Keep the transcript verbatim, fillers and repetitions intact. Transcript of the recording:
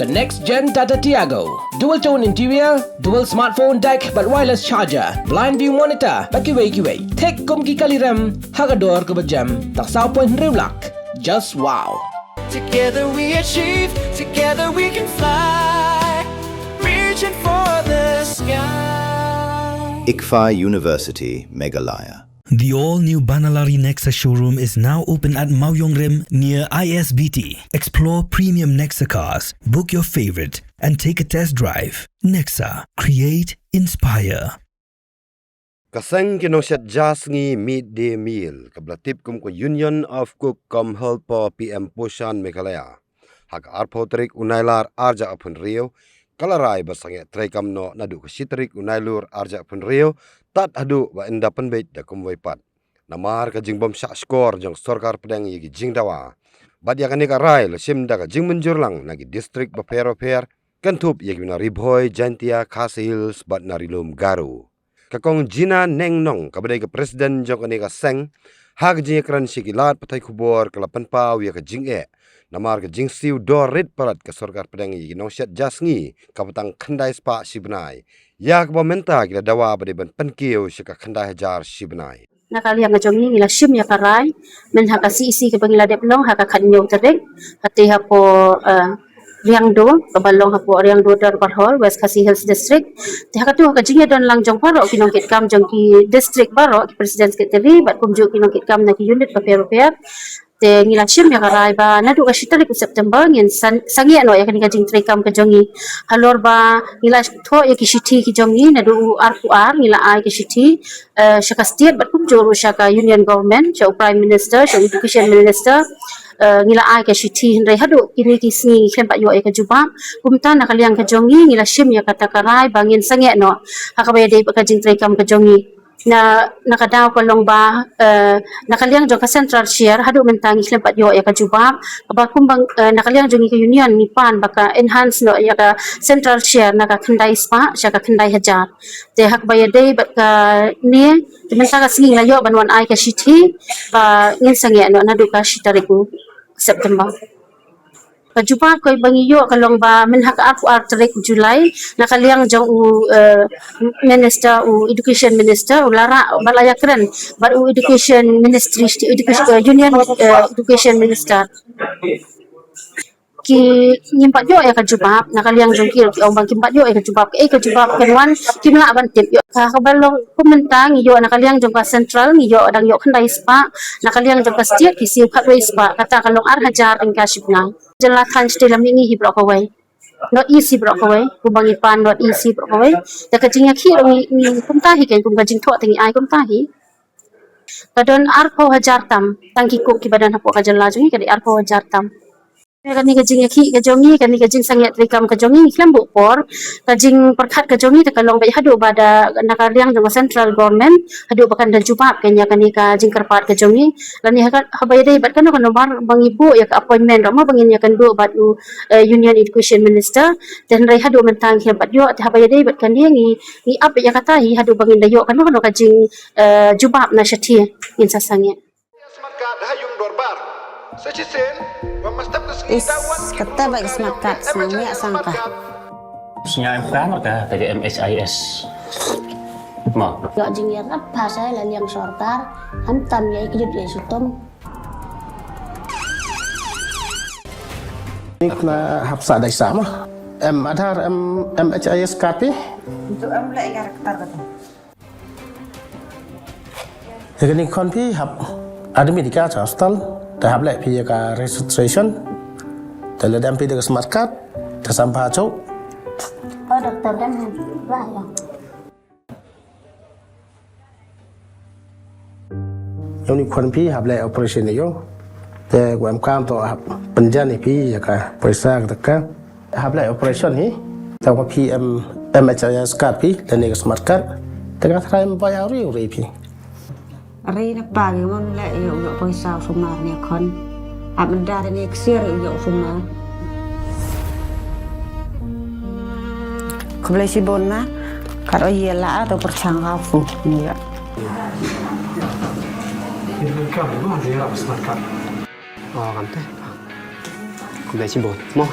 The next gen Tata Tiago. Dual tone interior, dual smartphone deck bad wireless charger, blind view monitor bad kiwei kiwei. Thik kum ki kali rem ha ka dor kaba jem, tang saw point hynriew lak. Just wow. Together we achieve, together we can fly, reaching for the sky. ICFAI University, Meghalaya. The all-new Banalari Nexa showroom is now open at Mawiongrim near I S B T. Explore premium Nexa cars, book your favorite, and take a test drive. Nexa, create, inspire. Ka seng ki nongshet ja sngi Mid Day Meal, kaba la tip kum ka Union of Cook cum Helper P M Poshan Meghalaya, ha ka arphew tarik u Nailar arhajar arphew hynriew, ka la rai ba sangeh treikam noh naduh ka shi tarik u Nailur arhajar arphew hynriew, tad haduh ba yn da pynbeit da kumwei pat. Namar ka jingbym shah shkor jong sorkar pdeng ïa ki jingdawa. Bad ïa kane ka rai la shim da ka jingmynjur lang na ki district bapher bapher, kynthup ïa ki na Ri Bhoi, Jaintia, Khasi Hills bad na Ri Lum Garo. Ka Kong Gina Nengnong, kaba dei ka president jong kane ka seng, ha ka jingïakren sha ki lad pathai khubor, ka la pynpaw ïa ka jingeh namar ka jingsiew dor rit palat ka sorkar pdeng ïa ki nongshet ja sngi kaba tang khyndai spah shi bnai, ïa kaba mynta ki la dawa ba dei ban pynkiew sha ka khyndai hajar shi bnai. Na ka liang ka jong ngi, ngi la shim ïa ka rai mynha ka C E C kaba ngi la dep long ha ka khathynñiew tarik, hangtei hapoh, eh, Riangdo, kaba long hapoh Riangdo Durbar Hall, West Khasi Hills District. Te ha katu, ha ka jingïadon lang jong baroh ki nongkitkam jong ki district baroh, ki president secretary bad kumjuh ki nongkitkam na ki unit bapher bapher, te ngi la shim ïa ka rai ba naduh ka shi tarik u September ngin san-, sangeh noh ïa kane ka jingtreikam ka jong ngi. Halor ba ngi la thoh ïa ki shithi ki jong ngi naduh u arphew ar, ngi la ai ki shithi, eh, sha ka state bad kumjuh ruh sha ka Union Government, sha u Prime Minister, sha u Education Minister, eh, ngi la ai ka shithi, hynrei haduh kine ki sngi ngi khlem pat ïoh ïa ka jubab. Kumta na ka liang ka jong ngi, ngi la shim ïa kata ka rai ba ngin sangeh noh ha kaba ïadei bad ka jingtreikam ka jong ngi. Na, na ka daw ka long ba, eh, na ka liang jong ka central share haduh mynta ngi khlem pat ïoh ïa ka jubab. Kaba kumba, eh, na ka liang jong ngi ka union ngi pan ba kan enhance noh ïa ka central share na ka khyndai spah sha ka khyndai hajar. Te ha kaba ïadei bad kane, te mynta ka sngi ngi la ïoh ban wan ai ka shithi ba ngin sangeh noh naduh ka shi tarik u September. Ka jubab kaba ngi ïoh ka long ba mynha ka arphew ar tarik July, na ka liang jong u, eh, minister, u education minister, u la rah ba la ïakren bad u education ministry, education, eh, union, eh, education minister. Ki, ngim pat ïoh ïa ka jubab, na ka liang jong ki, ki ong ba kim pat ïoh ïa ka jubab, kaei ka jubab kan wan, kim lah ban tip ïoh. Ka, kaba long kum mynta ngi ïoh na ka liang jong ka central, ngi ïoh dang ïoh khyndai spah, na ka liang jong ka state ki siew khatwei spah, kata ka long ar hajar tyngka shi bnai. Jylla thaiñ shatei lam ngi hi baroh kawei. North East hi baroh kawei, kumba ngi pan North East hi baroh kawei. Te ka jingïakhih ruh ngi, ngi kumta hi, ka kum ka jingthoh te ngi ai kumta hi. Ka don arphew hajar tam, tang ki cook kiba don hapoh ka jylla jong ngi ka dei arphew hajar tam. Kane ka jingïakhih ka jong ngi, kane ka jingsangeh treikam ka jong ngi, ngi khlem buh por. Ka jingpyrkhat ka jong ngi te ka long ba haduh ba da na ka liang jong ka central government, haduh ba kan da jubab ka ïa kane ka jingkyrpad ka jong ngi. Lane ha ka, haba ïadei bad kano kano baroh ba ngi buh ïa ka appointment ruh mo ba ngin ïakynduh bad u, eh, Union Education Minister. Te hynrei haduh mynta ngi khlem pat ïoh, te haba ïadei bad kane ngi, ngi ap ïa kata hi haduh ba ngin da ïoh kano kano ka jing, eh, jubab na shathie ngin sa sangeh. Smart card ha ïung dorbar. Sa shisien, ba mynstep ka sngi. Is, da wan ki kata ba ki smart card, snang ïa sangka. Sngewbha marka ka M H I S. Mo. Ïoh jingïarap pha sa la liang sorkar, khamtam ïa i kjut ïa i shitom. Ni kena hap sa dai sa mo. Em Aadhaar, em, M H I S card phi? Itu em leh ïa ka kata. Te kane khon phi hap admit ïa ka sha hospital, te hap leh phi ïa ka registration, te lada em phi da ka smart card, te sam pha chok. Oh, doctor, dang ba ïa. Ïa une khon phi hap leh operation ïa u. Te u em kam to hap pynjan ïa phi ïa ka poisa ka. Hap leh operation hi. Te ka phi em, M H I S card phi, lane ka smart card. Te ka tharai em bai auri uri phi. Ri na pa ngi mon leh ïoh ïoh poisa u sumar ne khon. Hap menda ne ksiar ïoh ïoh u sumar. Khublei shibun ma. Kat o ïa la to pyrshang ka fu. Ïa. Ïa ka ma ïa la smart card. Oh, kan te. Khublei shibun. Mo.